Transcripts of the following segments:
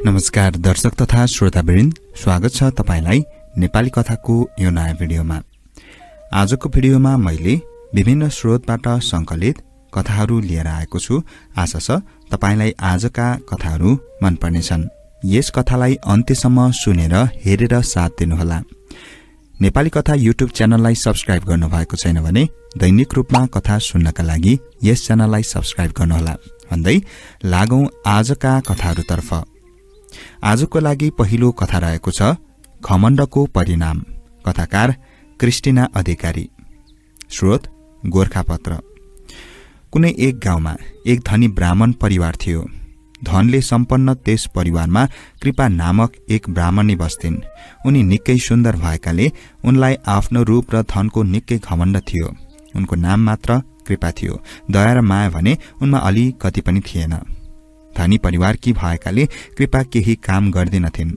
नमस्कार दर्शक तथा श्रोतावृन्द, स्वागत छ तपाईलाई नेपाली कथाको यो नयाँ भिडियोमा। आजको भिडियोमा मैले विभिन्न स्रोतबाट संकलित कथाहरू लिएर आएको छु। आशा छ तपाईलाई आजका कथाहरू मन पर्नेछन्। यस कथालाई अन्त्यसम्म सुनेर हेरेर साथ दिनुहोला। नेपाली कथा युट्युब च्यानललाई सब्स्क्राइब गर्नुभएको छैन भने दैनिक रूपमा कथा सुन्नका लागि यस च्यानललाई सब्स्क्राइब गर्नुहोला भन्दै लागौं आजका कथाहरूतर्फ। आजको लागि पहिलो कथा रहेको छ घमण्डको परिणाम। कथाकार क्रिस्टिना अधिकारी। स्रोत गोरखापत्र। कुनै एक गाउँमा एक धनी ब्राह्मण परिवार थियो। धनले सम्पन्न त्यस परिवारमा कृपा नामक एक ब्राह्मणी बस्थिन्। उनी निकै सुन्दर भएकाले उनलाई आफ्नो रूप र धनको निकै घमण्ड थियो। उनको नाम मात्र कृपा थियो। दया र माया भने उनमा अलिकति पनि थिएन। धनी परिवारकी भएकाले कृपा केही काम गर्दिनथिन्।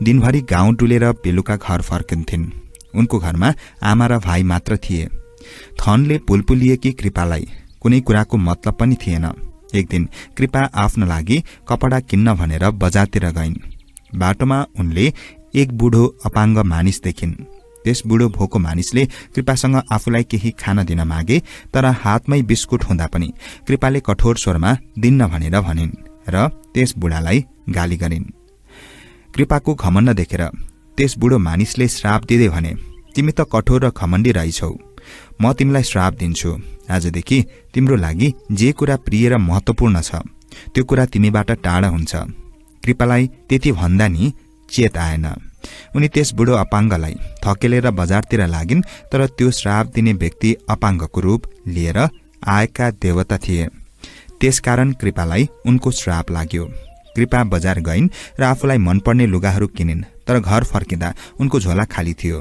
दिनभरि गाउँ डुलेर बेलुका घर फर्किन्थिन्। उनको घरमा आमा र भाइ मात्र थिए। धनले पुलपुलिएकी कृपालाई कुनै कुराको मतलब पनि थिएन। एक दिन कृपा आफ्नो लागि कपडा किन्न भनेर बजारतिर गइन्। बाटोमा उनले एक बुढो अपाङ्ग मानिस देखिन्। त्यस बुढो भोको मानिसले कृपासँग आफूलाई केही खान दिन मागे, तर हातमै बिस्कुट हुँदा पनि कृपाले कठोर स्वरमा दिन्न भनेर भनिन् र त्यस बुढालाई गाली गरिन्। कृपाको घमण्ड देखेर त्यस बुढो मानिसले श्राप दिँदै भने, तिमी त कठोर र घमण्डी रहिछौ। म तिमीलाई श्राप दिन्छु। आजदेखि तिम्रो लागि जे कुरा प्रिय र महत्वपूर्ण छ त्यो कुरा तिमीबाट टाढा हुन्छ। कृपालाई त्यति भन्दा नि चेत आएन। उनी त्यस बुढो अपाङ्गलाई थकेलेर बजारतिर लागिन्, तर त्यो श्राप दिने व्यक्ति अपाङ्गको रूप लिएर आएका देवता थिए। त्यसकारण कृपालाई उनको श्राप लाग्यो। कृपा बजार गइन् र आफूलाई मनपर्ने लुगाहरू किनिन्, तर घर फर्किँदा उनको झोला खाली थियो।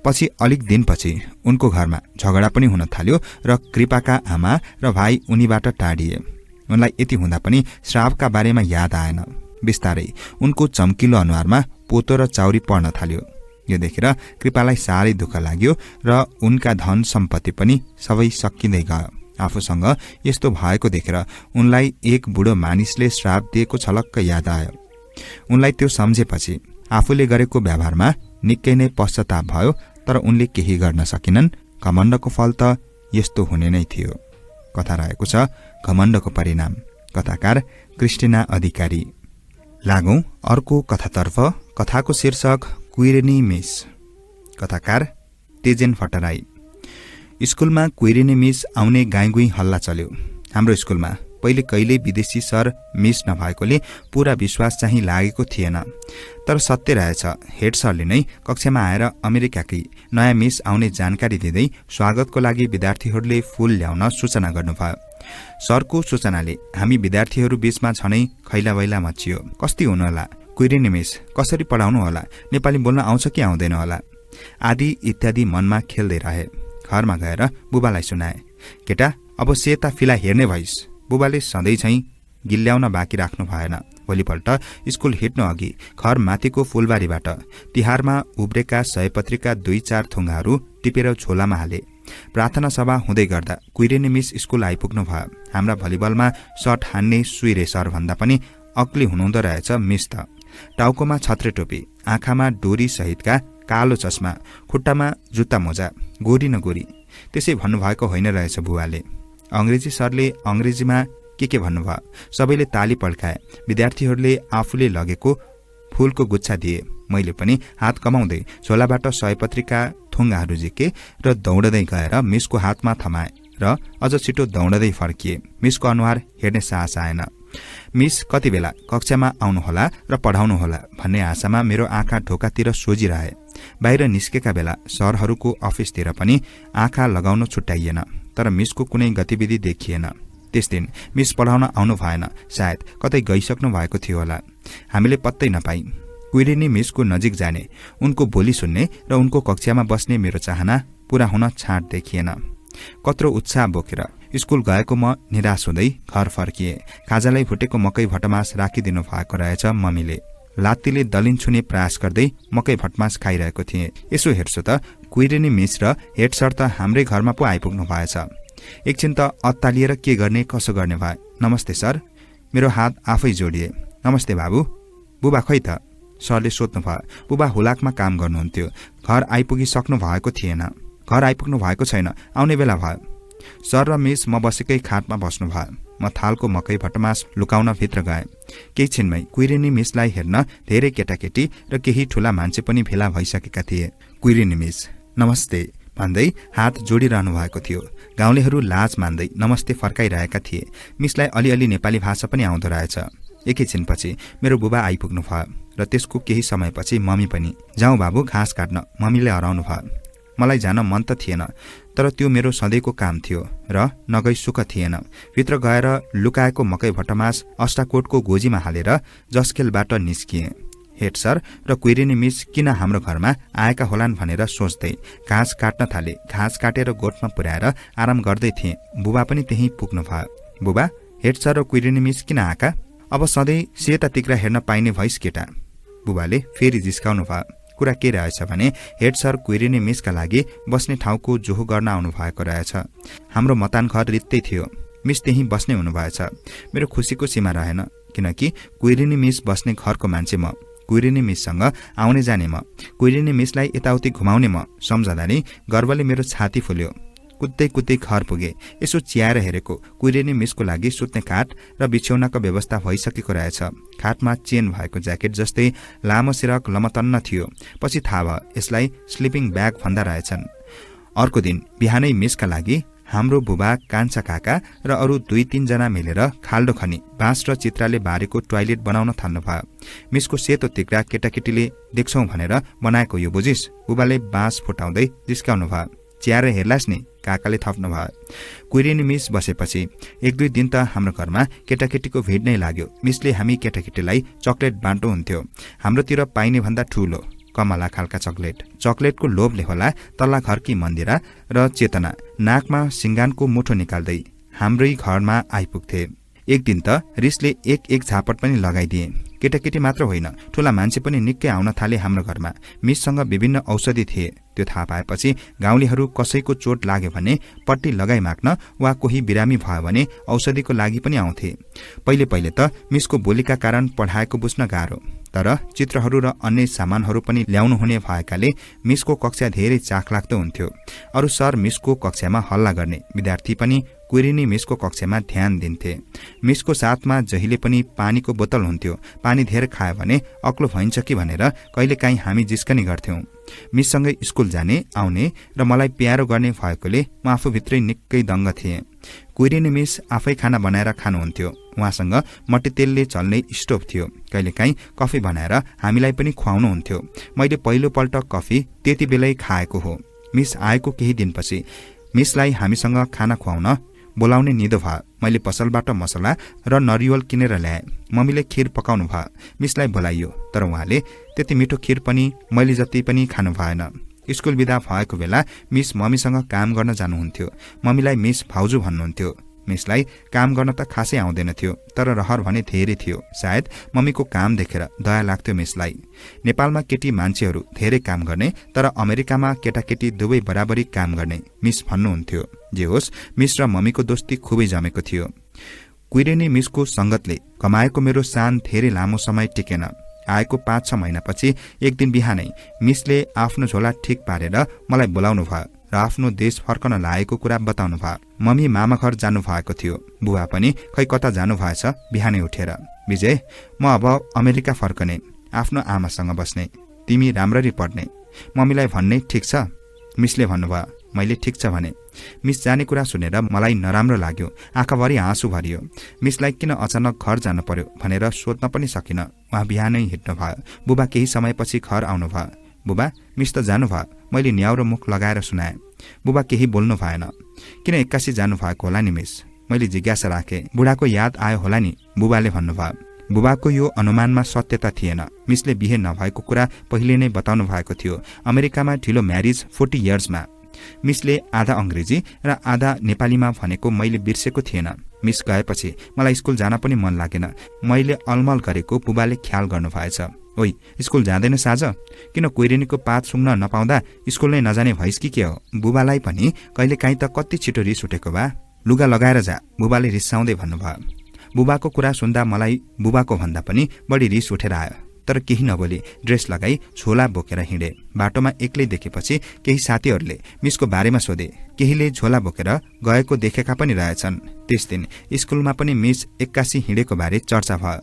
पछि अलिक दिनपछि उनको घरमा झगडा पनि हुन थाल्यो र कृपाका आमा र भाइ उनीबाट टाढिए। उनलाई यति हुँदा पनि श्रापका बारेमा याद आएन। बिस्तारै उनको चम्किलो अनुहारमा पोतो र चाउरी पर्न थाल्यो। यो देखेर कृपालाई साह्रै दुःख लाग्यो र उनका धन सम्पत्ति पनि सबै सकिँदै गयो। आफूसँग यस्तो भएको देखेर उनलाई एक बुढो मानिसले श्राप दिएको छलक्क याद आयो। उनलाई त्यो सम्झेपछि आफूले गरेको व्यवहारमा निकै नै पश्चाताप भयो, तर उनले केही गर्न सकिनन्। घमण्डको फल त यस्तो हुने नै थियो। कथा रहेको छ घमण्डको परिणाम। कथाकार क्रिस्टिना अधिकारी। लागौं अर्को कथातर्फ। कथाको शीर्षक कुइरेनी मिस। कथाकार तेजेन भट्टराई। स्कुलमा कुइरेनी मिस आउने गाईगुई हल्ला चल्यो। हाम्रो स्कुलमा पहिले कहिल्यै विदेशी सर मिस नभएकोले पूरा विश्वास चाहिँ लागेको थिएन। तर सत्य रहेछ, हेड सरले नै कक्षामा आएर अमेरिकाकी नयाँ मिस आउने जानकारी दिँदै स्वागतको लागि विद्यार्थीहरूले फूल ल्याउन सूचना गर्नुभयो। सरको सूचनाले हामी विद्यार्थीहरू बीचमा झनै खैलावैला मचियो। कस्ती हुनुहोला, कुइरेनी मिस कसरी पढाउनु होला, नेपाली बोल्न आउँछ कि आउँदैन होला, आदि इत्यादि मनमा खेल्दै रहे। घरमा गएर बुबालाई सुनाए, केटा अब सेता फिला हेर्ने भइस। बुबाले सधैँ चाहिँ गिल्याउन बाँकी राख्नु भएन। भोलिपल्ट स्कुल हिँड्नु अघि घर माथिको फूलबारीबाट तिहारमा उब्रेका सयपत्रीका 2-4 थुङ्गाहरू टिपेर झोलामा हाले। प्रार्थना सभा हुँदै गर्दा कुइरेनी मिस स्कुल आइपुग्नु भयो। हाम्रा भलिबलमा सर्ट हान्ने सुइरे सर भन्दा पनि अक्ली हुनुहुँदो रहेछ मिस त। टाउकोमा छत्रे टोपी, आँखामा डोरी सहितका कालो चस्मा, खुट्टामा जुत्ता मोजा, गोरी न गोरी। त्यसै भन्नुभएको होइन रहेछ बुवाले। अंग्रेजी सरले अंग्रेजीमा के भन्नुभयो। सबैले ताली पड्काए। विद्यार्थीहरूले आफूले लगेको फूलको गुच्छा दिए। मैले पनि हात कमाउँदै झोलाबाट सयपत्रीका थुङ्गाहरू झिके र दौडदै गएर मिसको हातमा थमाए र अझ छिटो दौडदै फर्किए। मिसको अनुहार हेर्ने साहस आएन। मिस कति बेला कक्षामा आउनुहोला र पढाउनुहोला भन्ने आशामा मेरो आँखा ढोकातिर सोझिरहे। बाहिर निस्केका बेला सरहरूको अफिसतिर पनि आँखा लगाउन छुट्याइएन, तर मिसको कुनै गतिविधि देखिएन। त्यस दिन मिस पढाउन आउनु भएन। सायद कतै गइसक्नु भएको थियो होला। हामीले पत्तै नपाई। कुइरेनी मिसको नजिक जाने, उनको बोली सुन्ने र उनको कक्षामा बस्ने मेरो चाहना पूरा हुन छाँट देखिएन। कत्रो उत्साह बोकेर स्कुल गएको म निराश हुँदै घर फर्किए। खाजालाई भुटेको मकै भटमास राखिदिनु भएको रहेछ मम्मीले। लात्तीले दलिन छुने प्रयास गर्दै मकै भटमास खाइरहेको थिएँ। यसो हेर्छु त कुइरेनी मिस र हेड सर त हाम्रै घरमा पो आइपुग्नु भएछ। एकछिन त अत्तालिएर के गर्ने कसो गर्ने भए। नमस्ते सर। मेरो हात आफै जोडिए। नमस्ते बाबु। बुबा खै त? सरले सोध्नुभयो। बुबा हुलाकमा काम गर्नुहुन्थ्यो। घर आइपुगिसक्नु भएको थिएन। घर आइपुग्नु भएको छैन, आउने बेला भयो। सर र मिस म बसेकै खाटमा बस्नुभयो। म थालको मकै भटमास लुकाउन भित्र गएँ। केही छिनमै कुइरेनी मिसलाई हेर्न धेरै केटाकेटी र केही ठूला मान्छे पनि भेला भइसकेका थिए। कुइरेनी मिस नमस्ते भन्दै हात जोडिरहनु भएको थियो। गाउँलेहरू लाज मान्दै नमस्ते फर्काइरहेका थिए। मिसलाई अलिअलि नेपाली भाषा पनि आउँदो रहेछ। एकैछिनपछि मेरो बुबा आइपुग्नु भयो र त्यसको केही समयपछि मम्मी पनि। जाउँ बाबु घाँस काट्न, मम्मीले हराउनु भयो। मलाई जान मन त थिएन, तर त्यो मेरो सधैँको काम थियो र नगई सुख थिएन। भित्र गएर लुकाएको मकै भटमास अस्टाकोटको गोजीमा हालेर जस्केलबाट निस्किएँ। हेड सर र कुइरेनी मिस किन हाम्रो घरमा आएका होलान् भनेर सोच्दै घाँस काट्न थाले। घाँस काटेर गोठमा पुर्याएर आराम गर्दै थिएँ। बुबा पनि त्यहीँ पुग्नु भयो। बुबा, हेड सर र कुइरेनी मिस किन आएका? अब सधैँ सेता तिक्रा हेर्न पाइने भइस केटा। बुबाले फेरि जिस्काउनु भयो। कुरा के रहेछ भने हेड सर कुइरेनी मिसका लागि बस्ने ठाउँको जोहो गर्न आउनु भएको रहेछ। हाम्रो मतान घर रित्तै थियो। मिस त्यहीँ बस्ने हुनुभएछ। मेरो खुसीको सीमा रहेन, किनकि कुइरेनी मिस बस्ने घरको मान्छे म। कुइरेनी मिससँग आउने जाने म। कुइरेनी मिसलाई यताउति घुमाउने म। सम्झँदा नै गर्वले मेरो छाती फुल्यो। कुद्दै कुद्दै घर पुगे। यसो चियाएर हेरेको कुइरेनी मिसको लागि सुत्ने खाट र बिछ्यौनाको व्यवस्था भइसकेको रहेछ। खाटमा चेन भएको ज्याकेट जस्तै लामो सिरक लमतन्न थियो। पछि थाहा भयो यसलाई स्लिपिङ ब्याग भन्दा रहेछन्। अर्को दिन बिहानै मिसका लागि हाम्रो बुबा, कान्छा काका र अरू 2-3 जना मिलेर खाल्डो खनी बाँस र चित्राले बारेको टोयलेट बनाउन थाल्नुभयो। मिसको सेतो तिक्रा केटाकेटीले देख्छौ भनेर बनाएको यो बुझिस? बुबाले बाँस फुटाउँदै जिस्काउनु भयो। च्याएर हेर्लास् नि, काकाले थप्नु भयो। कुइरेनी मिस बसेपछि 1-2 दिन त हाम्रो घरमा केटाकेटीको भिड नै लाग्यो। मिसले हामी केटाकेटीलाई चकलेट बाँड्नुहुन्थ्यो। हाम्रोतिर पाइने भन्दा ठूलो कमला खालका चकलेट। चकलेटको लोभले होला तल्ला घरकी मन्दिरा र चेतना नाकमा सिङ्गानको मुठो निकाल्दै हाम्रै घरमा आइपुग्थे। एक दिन त रिसले एक झापट पनि लगाइदिए। केटाकेटी मात्र होइन, ठूला मान्छे पनि निकै आउन थाले हाम्रो घरमा। मिससँग विभिन्न औषधि थिए। त्यो थाहा पाएपछि गाउँलेहरू कसैको चोट लाग्यो भने पट्टी लगाइ माग्न वा कोही बिरामी भयो भने औषधिको लागि पनि आउँथे। पहिले त मिसको बोलीका कारण पढाएको बुझ्न गाह्रो, तर चित्रहरू र अन्य सामानहरू पनि ल्याउनु हुने भएकाले मिसको कक्षा धेरै चाखलाग्दो हुन्थ्यो। अरू सर मिसको कक्षामा हल्ला गर्ने, विद्यार्थी पनि कुइरेनी मिसको कक्षामा ध्यान दिन्थे। मिसको साथमा जहिले पनि पानीको बोतल हुन्थ्यो। पानी धेरै खायो भने अक्लो भइन्छ कि भनेर कहिलेकाहीँ हामी जिस्कने गर्थ्यौं। मिससँगै स्कुल जाने आउने र मलाई प्यारो गर्ने भएकोले म आफूभित्रै निकै दङ्ग थिएँ। कुइरेनी मिस आफै खाना बनाएर खानुहुन्थ्यो। उहाँसँग मट्टीतेलले चल्ने स्टोभ थियो। कहिलेकाहीँ कफी बनाएर हामीलाई पनि खुवाउनुहुन्थ्यो। मैले पहिलोपल्ट कफी त्यति बेलै खाएको हो। मिस आएको केही दिनपछि मिसलाई हामीसँग खाना खुवाउन बोलाउने निदो भयो। मैले पसलबाट मसला र नरिवल किनेर ल्याएँ। मम्मीले खीर पकाउनु भयो। मिसलाई बोलाइयो, तर उहाँले त्यति मिठो खीर पनि मैले जति पनि खानु भएन। स्कुल बिदा भएको बेला मिस मम्मीसँग काम गर्न जानुहुन्थ्यो। मम्मीलाई मिस भाउजू भन्नुहुन्थ्यो। मिसलाई काम गर्न त खासै आउँदैन थियो, तर रहर भने धेरै थियो। सायद मम्मीको काम देखेर दया लाग्थ्यो मिसलाई। नेपालमा केटी मान्छेहरू धेरै काम गर्ने, तर अमेरिकामा केटाकेटी दुवै बराबरी काम गर्ने मिस भन्नुहुन्थ्यो। जे होस्, मिस र मम्मीको दोस्ती खुबै जमेको थियो। कुइरेनी मिसको संगतले कमाएको मेरो सान धेरै लामो समय टिकेन। आएको 5-6 महिनापछि एक दिन बिहानै मिसले आफ्नो झोला ठिक पारेर मलाई बोलाउनु भयो र आफ्नो देश फर्कन लागेको कुरा बताउनु भयो। मम्मी मामा घर जानु भएको थियो। बुबा पनि खै कता जानु भएछ बिहानै उठेर। विजय, म अब अमेरिका फर्कने, आफ्नो आमासँग बस्ने, तिमी राम्ररी पढ्ने। मम्मीलाई भन्ने ठिक छ? मिसले भन्नुभयो। मैले ठिक छ भने। मिस जाने कुरा सुनेर मलाई नराम्रो लाग्यो। आँखाभरि आँसु भरियो। मिसलाई किन अचानक घर जानु पर्यो भनेर सोध्न पनि सकिन। उहाँ बिहानै हिँड्नु भयो। बुबा केही समयपछि घर आउनु भयो। बुबा, मिस त जानु भयो, मैले न्याउरो मुख लगाएर सुनाएँ। बुबा केही बोल्नु भएन। किन एक्कासी जानु भएको होला नि मिस? मैले जिज्ञासा राखेँ। बुढाको याद आयो होला नि, बुबाले भन्नुभयो। बुबाको यो अनुमानमा सत्यता थिएन। मिसले बिहे नभएको कुरा पहिले नै बताउनु भएको थियो। अमेरिकामा ढिलो म्यारिज 40 इयर्समा। मिसले आधा अंग्रेजी र आधा नेपालीमा भनेको मैले बिर्सेको थिएन। मिस गएपछि मलाई स्कुल जान पनि मन लागेन। मैले अलमल गरेको बुबाले ख्याल गर्नु भएछ। ओइ, स्कुल जाँदैन साँझ? किन कुइरेनीको पात सुङ्न नपाउँदा स्कुल नै नजाने भइस कि के हो? बुबालाई पनि कहिलेकाहीँ त कति छिटो रिस उठेको बा। लुगा लगाएर जा, बुबाले रिसाउँदै भन्नुभयो। बुबाको कुरा सुन्दा मलाई बुबाको भन्दा पनि बढी रिस उठेर आयो। तर केही नबोली ड्रेस लगाई झोला बोकेर हिँडे। बाटोमा एक्लै देखेपछि केही साथीहरूले मिसको बारेमा सोधे। केहीले झोला बोकेर गएको देखेका पनि रहेछन्। त्यस दिन स्कुलमा पनि मिस 81 हिँडेको बारे चर्चा भयो।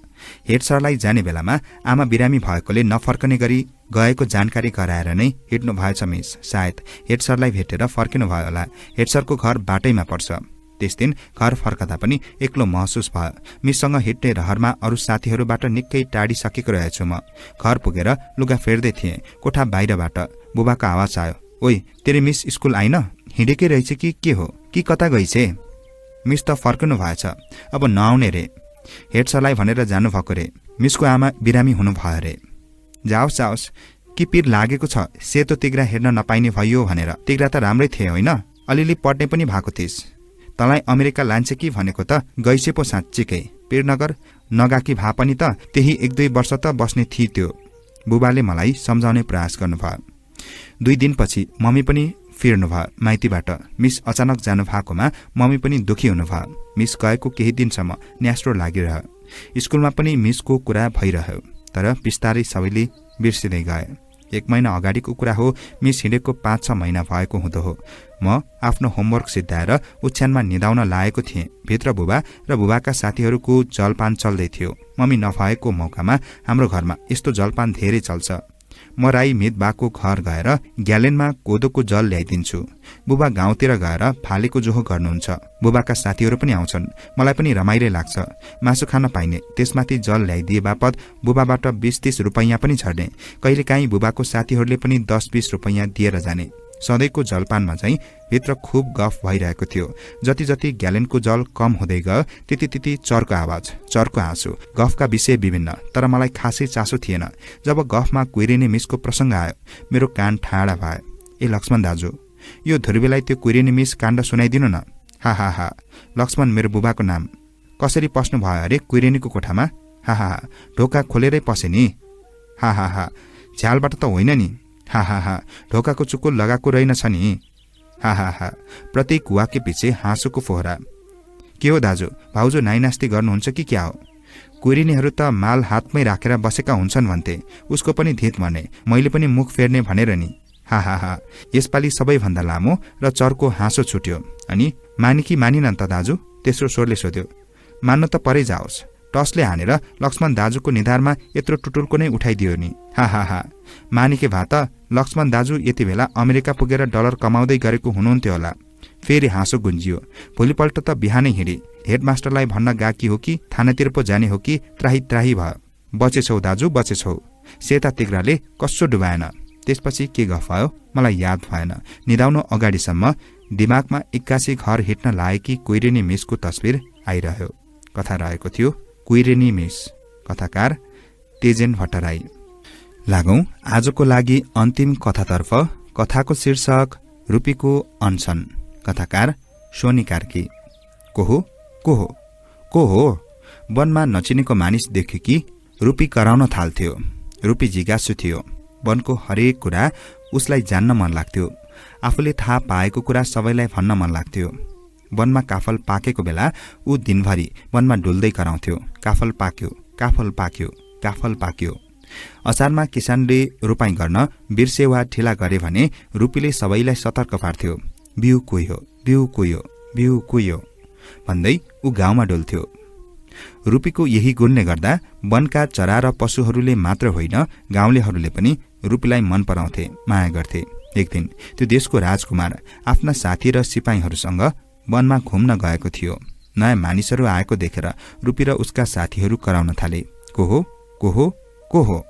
हेड सरलाई जाने बेलामा आमा बिरामी भएकोले नफर्कने गरी गएको जानकारी गराएर नै हिँड्नु भएछ मिस। सायद हेड सरलाई भेटेर फर्किनु भयो होला। हेड सरको घर बाटैमा पर्छ। त्यस दिन घर फर्कदा पनि एक्लो महसुस भयो। मिससँग हिँड्ने रहरमा अरू साथीहरूबाट निकै टाढिसकेको रहेछु म। घर पुगेर लुगा फेर्दै थिएँ। कोठा बाहिरबाट बुबाको आवाज आयो, ओइ तेरे मिस स्कुल आइन? हिँडेकै रहेछ कि के हो, कि कता गइछे? मिस त फर्कनु भएछ, अब नआउने रे। हेड सरलाई भनेर जानुभएको रे। मिसको आमा बिरामी हुनुभयो रे। जाओस् जाओस्, कि पिर लागेको छ सेतो तिग्रा हेर्न नपाइने भयो भनेर? तिग्रा त राम्रै थिए होइन? अलिअलि पढ्ने पनि भएको थिइस्। तँलाई अमेरिका लान्छ कि भनेको त गइसे पो साँच्चीकै। पिरनगर नगाकी भए पनि त त्यही 1-2 वर्ष त बस्ने थिए त्यो। बुबाले मलाई सम्झाउने प्रयास गर्नुभयो। 2 दिनपछि मम्मी पनि फिर्नुभयो माइतीबाट। मिस अचानक जानु भएकोमा मम्मी पनि दुखी हुनुभयो। मिस गएको केही दिनसम्म न्यास्रो लागिरह्यो। स्कुलमा पनि मिसको कुरा भइरह्यो, तर बिस्तारै सबैले बिर्सिँदै गए। 1 महिना अगाडिको कुरा हो। मिस हिँडेको 5-6 महिना भएको हुँदो हो। म आफ्नो होमवर्क सिद्धाएर ओछ्यानमा निदाउन लागेको थिएँ। भित्र बुबा र बुबाका साथीहरूको जलपान चल्दै थियो। मम्मी नभएको मौकामा हाम्रो घरमा यस्तो जलपान धेरै चल्छ। म राई मितबाको घर गएर ग्यालेनमा कोदोको जल ल्याइदिन्छु। बुबा गाउँतिर गएर फालेको जोहो गर्नुहुन्छ। बुबाका साथीहरू पनि आउँछन्। मलाई पनि रमाइलो लाग्छ। मासु खान पाइने, त्यसमाथि जल ल्याइदिए बापत बुबाबाट 20-30 रुपैयाँ पनि छर्ने। कहिलेकाहीँ बुबाको साथीहरूले पनि 10-20 रुपैयाँ दिएर जाने। सधैँको जलपानमा चाहिँ भित्र खुब गफ भइरहेको थियो। जति जति ग्यालेनको जल कम हुँदै गयो त्यति त्यति चर्को आवाज, चर्को हाँसो, गफका विषय विभिन्न। तर मलाई खासै चासो थिएन। जब गफमा कुइरिने मिसको प्रसङ्ग आयो मेरो कान ठाडा भयो। ए लक्ष्मण दाजु, यो ध्रुवीलाई त्यो कुइरिने मिस काण्ड सुनाइदिनु न। हा हा हा। लक्ष्मण मेरो बुबाको नाम। कसरी पस्नु भयो अरे कुइरिनीको कोठामा? हा हा हा। ढोका खोलेरै पसे नि। हा हा हा। झ्यालबाट त होइन नि। हा हा हा। ढोकाको चुक्को लगाएको रहेनछ नि। हा हा हा। प्रत्येक वाक्य पछि हाँसोको फोहरा। के हो दाजु, भाउजू नाइनास्ती गर्नुहुन्छ कि क्या हो? कुइरिनीहरू त माल हातमै राखेर बसेका हुन्छन् भन्थे। उसको पनि धित भने, मैले पनि मुख फेर्ने भनेर नि। हा हा हा। यसपालि सबैभन्दा लामो र चर्को हाँसो छुट्यो। अनि मानि कि मानिनन् त दाजु? तेस्रो स्वरले सोध्यो। मान्नु त परै जाओस्। टसले हानेर लक्ष्मण दाजुको निधारमा यत्रो टुटुल्को नै उठाइदियो नि। हा हा हा। मानिके भए त लक्ष्मण दाजु यति बेला अमेरिका पुगेर डलर कमाउँदै गरेको हुनुहुन्थ्यो होला। फेरि हाँसो गुन्जियो। भोलिपल्ट त बिहानै हिँडे। हेडमास्टरलाई भन्न गाकी हो कि थानातिर पो जाने हो कि त्राही त्राही भयो। बचेछौ दाजु, बचेछौ। सेता तिग्राले कसो डुबाएन। त्यसपछि के गफ भयो मलाई याद भएन। निदाउनु अगाडिसम्म दिमागमा 81 घर हिँड्न लागेकी कुइरिनी मिसको तस्बिर आइरह्यो। कथा रहेको थियो कुइरिनी मिस। कथाकार तेजेन भट्टराई। लागौं आजको लागि अन्तिम कथातर्फ। कथाको शीर्षक रुपीको अनसन। कथाकार सोनी कार्की। को हो को हो को हो? वनमा नचिनेको मानिस देख्यो कि रुपी कराउन थाल्थ्यो। रुपी जिज्ञासु थियो। वनको हरेक कुरा उसलाई जान्न मन लाग्थ्यो। आफूले थाहा पाएको कुरा सबैलाई भन्न मन लाग्थ्यो। वनमा काफल पाकेको बेला ऊ दिनभरि वनमा डुल्दै कराउँथ्यो। काफल पाक्यो, काफल पाक्यो, काफल पाक्यो। असारमा किसानले रोपाई गर्न बिर्से वा ढिला गरे भने रुपीले सबैलाई सतर्क पार्थ्यो। बिउ कुह्यो, बिउ कुह्यो, बिउ कुह्यो भन्दै ऊ गाउँमा डुल्थ्यो। रुपीको यही गुणले गर्दा वनका चरा र पशुहरूले मात्र होइन गाउँलेहरूले पनि रुपीलाई मन पराउँथे, माया गर्थे। एक दिन त्यो देशको राजकुमार आफ्ना साथी र सिपाहीहरूसँग वनमा घुम्न गएको थियो। नयाँ मानिसहरू आएको देखेर रुपी र उसका साथीहरू कराउन थाले। को हो को हो को हो?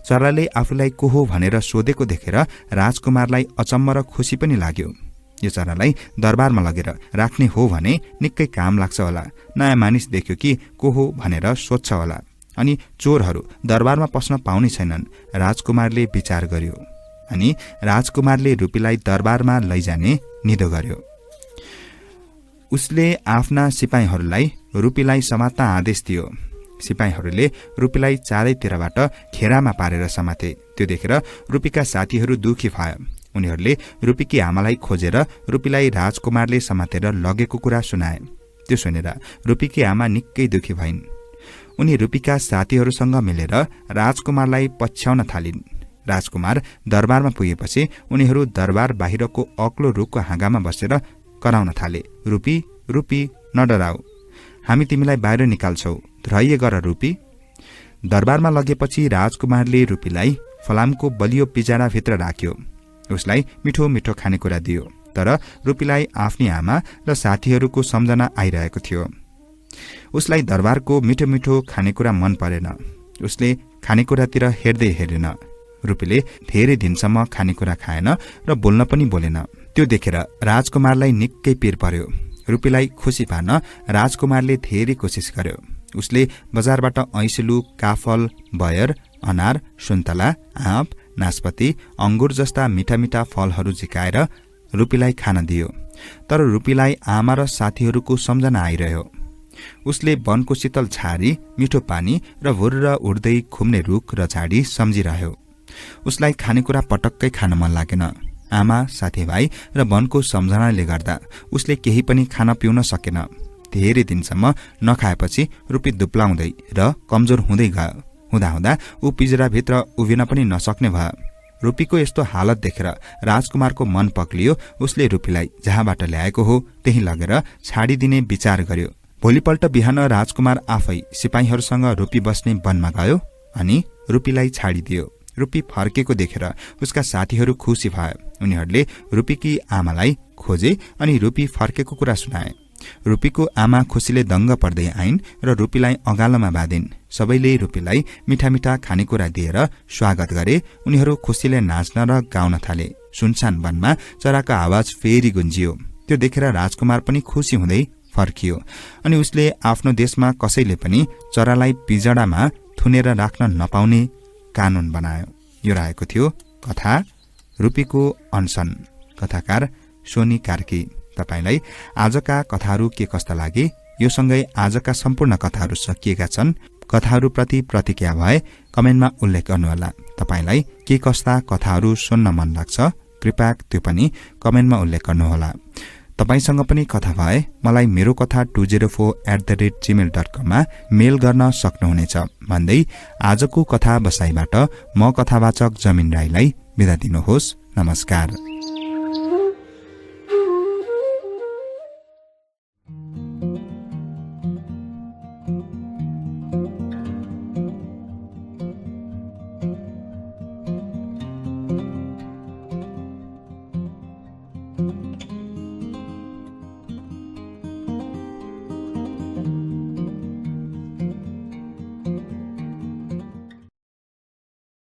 चराले आफूलाई को हो भनेर सोधेको देखेर राजकुमारलाई अचम्म र खुसी पनि लाग्यो। यो चरालाई दरबारमा लगेर राख्ने हो भने निकै काम लाग्छ होला। नयाँ मानिस देख्यो कि को हो भनेर सोध्छ होला। अनि चोरहरू दरबारमा पस्न पाउने छैनन्। राजकुमारले विचार गर्यो। अनि राजकुमारले रुपीलाई दरबारमा लैजाने निधो गर्यो। उसले आफ्ना सिपाहीहरूलाई रुपीलाई समात्न आदेश दियो। सिपाहीहरूले रुपीलाई चारैतिरबाट घेरामा पारेर समाते। त्यो देखेर रुपीका साथीहरू दुखी भए। उनीहरूले रुपीकी आमालाई खोजेर रुपीलाई राजकुमारले समातेर लगेको कुरा सुनाए। त्यो सुनेर रुपीकी आमा निकै दुखी भइन्। उनी रुपीका साथीहरूसँग मिलेर राजकुमारलाई पछ्याउन थालिन्। राजकुमार दरबारमा पुगेपछि उनीहरू दरबार बाहिरको अग्लो रुखको हाँगामा बसेर कराउन थाले, रुपी रुपी नडराऊ, हामी तिमीलाई बाहिर निकाल्छौ, धैर्य गर रुपी। दरबारमा लगेपछि राजकुमारले रुपीलाई फलामको बलियो पिँजडाभित्र राख्यो। उसलाई मिठो मिठो खानेकुरा दियो, तर रुपीलाई आफ्नी आमा र साथीहरूको सम्झना आइरहेको थियो। उसलाई दरबारको मिठो मिठो खानेकुरा मन परेन। उसले खानेकुरातिर हेर्दै हेरेन। रुपीले धेरै दिनसम्म खानेकुरा खाएन र बोल्न पनि बोलेन। त्यो देखेर राजकुमारलाई निकै पिर पर्यो। रुपीलाई खुसी पार्न राजकुमारले धेरै कोसिस गर्यो। उसले बजारबाट ऐँसिलु, काफल, बयर, अनार, सुन्तला, आँप, नास्पति, अंगुर जस्ता मिठा मिठा फलहरू झिकाएर रुपीलाई खान दियो। तर रुपीलाई आमा र साथीहरूको सम्झना आइरह्यो। उसले वनको शीतल छारी, मिठो पानी र भुर्र उड्दै घुम्ने रुख र झाडी सम्झिरह्यो। उसलाई खानेकुरा पटक्कै खान मन लागेन। आमा, साथीभाइ र वनको सम्झनाले गर्दा उसले केही पनि खान पिउन सकेन। धेरै दिनसम्म नखाएपछि रुपी दुब्लाउँदै र कमजोर हुँदै गयो। हुँदाहुँदा ऊ पिँजराभित्र उभिन पनि नसक्ने भयो। रुपीको यस्तो हालत देखेर राजकुमारको मन पक्लियो। उसले रुपीलाई जहाँबाट ल्याएको हो त्यही लगेर छाडिदिने विचार गर्यो। भोलिपल्ट बिहान राजकुमार आफै सिपाहीहरूसँग रुपी बस्ने वनमा गयो अनि रुपीलाई छाडिदियो। रुपी फर्केको देखेर उसका साथीहरू खुसी भए। उनीहरूले रुपीकी आमालाई खोजे अनि रुपी फर्केको कुरा सुनाए। रुपीको आमा खुसीले दङ्ग पर्दै आइन् र रुपीलाई अगालोमा बाँधिन्। सबैले रुपीलाई मिठा मिठा खानेकुरा दिएर स्वागत गरे। उनीहरू खुसीले नाच्न र गाउन थाले। सुनसान वनमा चराको आवाज फेरि गुन्जियो। त्यो देखेर राजकुमार पनि खुसी हुँदै फर्कियो अनि उसले आफ्नो देशमा कसैले पनि चरालाई पिँजडामा थुनेर राख्न नपाउने कानून बनायो। यो रहेको थियो कथा रुपीको अनसन। कथाकार सोनी कार्की। तपाईलाई आजका कथाहरू के कस्ता लागे? यो सँगै आजका सम्पूर्ण कथाहरू सकिएका छन्। कथाहरूप्रति प्रतिक्रिया भए कमेन्टमा उल्लेख गर्नुहोला। तपाईलाई के कस्ता कथाहरू सुन्न मन लाग्छ कृपया त्यो पनि कमेन्टमा उल्लेख गर्नुहोला। तपाईसँग पनि कथा भए मलाई मेरो कथा 204@gmail.com मा मेल गर्न सक्नुहुनेछ भन्दै आजको कथा बसाइबाट म कथावाचक जमिन राईलाई बिदा दिनुहोस्। नमस्कार।